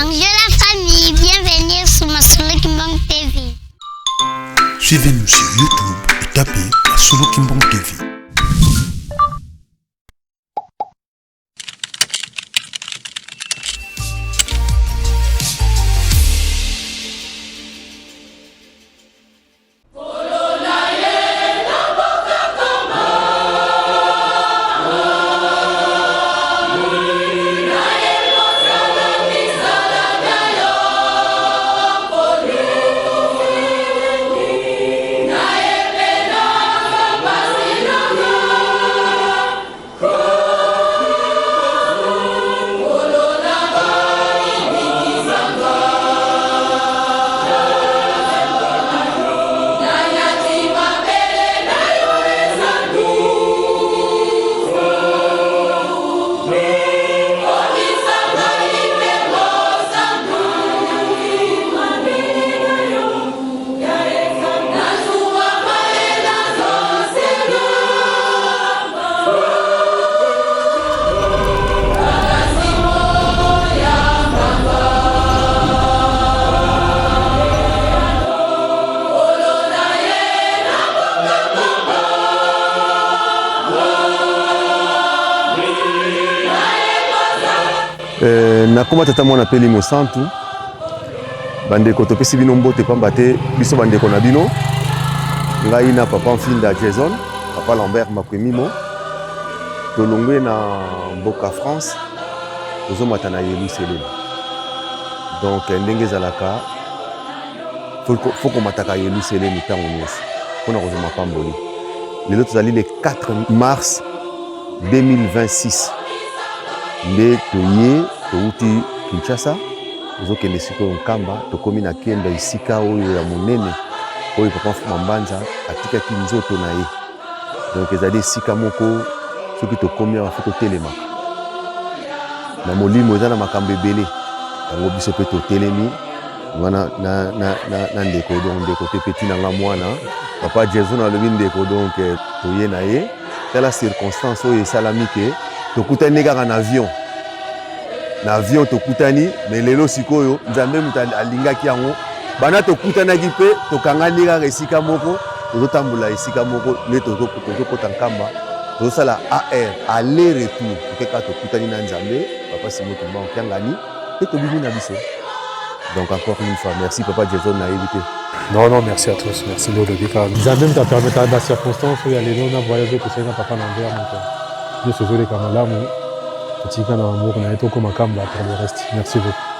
Bonjour la famille, bienvenue sur Masolo Kimbang TV. Suivez-nous sur YouTube et tapez Masolo Kimbang TV. Eh, nakoma tata mwana mpe elimo santu. Bandeko, topesi bino mbote pamba te biso bandeko na bino, ngai na papa Mfinda Jason, papa Lambert Makwemimo, tolongwe na mboka France, tozomata na Yelusalemi. Donc ndenge ezalaka, fo komataka Yelusalemi ntango nyonso mpo na kozwa mapamboli. Lelo tozali le 4 mars 2026 nde toye, touti Kinshasa, tozokende sikoyo Nkamba. Tokomi na Kenda, esika oyo ya monene oyo papa Mfuma Mbanza atikaki nzoto na ye. Donc ezali esika moko soki tokomi awa fo totelemaka na molimo, eza na makambo ebele. Yango biso mpe totelemi nga na, na, na, na, na ndeko, donc ndeko te, petit na nga mwana papa Jason alobi ndeko. Donc eh, toye na ye. Tala circonstance oyo esalami ke tokutani kaka na avion, na avion tokutani. Mais lelo sikoyo Nzambe moto alingaki yango, banda tokutanaki mpe tokangani kaka esika moko, tozotambola esika moko nde tozokota Nkamba, tozosala ar aller retour, toke kaka tokutani na Nzambe, papa Simon Kimbangu Kiangani, mpe tobimi na biso. Donc encore une fois, merci papa Jason, nayebi te. Non, non, merci à tous. Merci Lolo Bika. Nzambe moto apermetaka ba circonstances oyo ya lelo na voyage oyo tosali na papa Lambert. Donc nyonso ezoleka malamu, totika na maboko na ye, tokóma Kamba pour le reste. Merci beaucoup.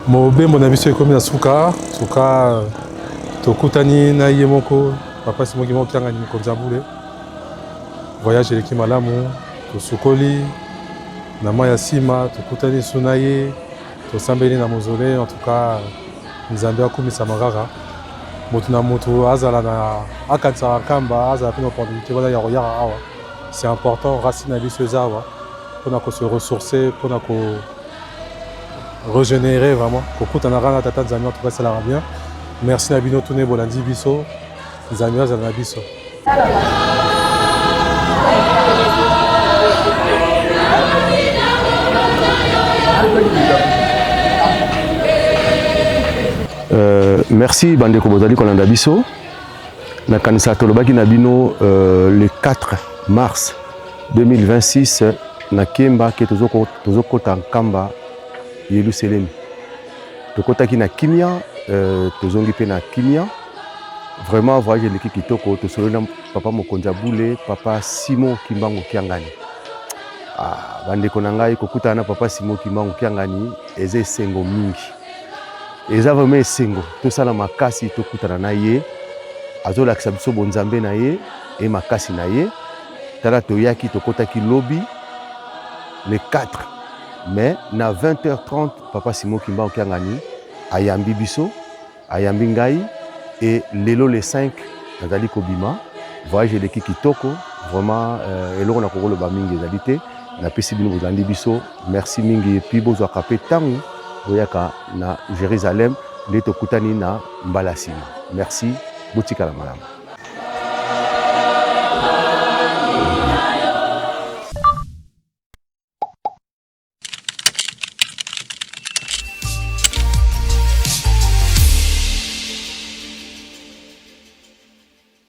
Mobembo na biso ekomi na suka suka, tokutani na ye moko papa Simon Kimbangu Kiangani, mokonzi ya bule. Voyage eleki malamu, tosukoli na mai ya nsima, tokutani su na ye, tosambeli na mausolée. En tout cas, Nzambe akumisama kaka. Motu na motu azala na akanisaka Nkamba, azala mpe na opportunité wana ya koyaka awa. C'est important, racine na biso eza awa, mpona kose ressourcer, mpona ko régénérer vraiment, kokutana kaka na tata Nzambe. En tout cas, esalaka bien. Merci na bino tune bolandi biso. Nzambe azala na biso. Merci bandeko bozali kolanda biso. Nakanisa tolobaki na bino le 4 mars 2026 na Nkemba ke tozokota Nkamba Yelusalemi. Tokotaki na kimia, tozongi mpe na kimia. Vraiment, voyage eleki kitoko. Tosololi na papa mokonzi ya bule, papa Simon Kimbangu Kiangani. Ah, bandeko na ngai, kokutana na papa Simon Kimbangu Kiangani eza esengo mingi, eza vraiment esengo. Tosala makasi tokutana na ye, azolakisa biso bonzambe na ye e makasi na ye. Tala, toyaki, tokotaki lobi le 4 mai na 20h30. Papa Simon Kimbangu Kiangani ayambi biso, ayambi ngai e lelo le 5 nazali kobima. Voyage eleki kitoko vraiment. Eloko na kokoloba mingi ezali te. Napesi bino bozalandi biso merci mingi, et puis bozwaka mpe ntango boyaka na Jérusalem. Nde tokutani na mbala nsima. Merci, botikala malamu.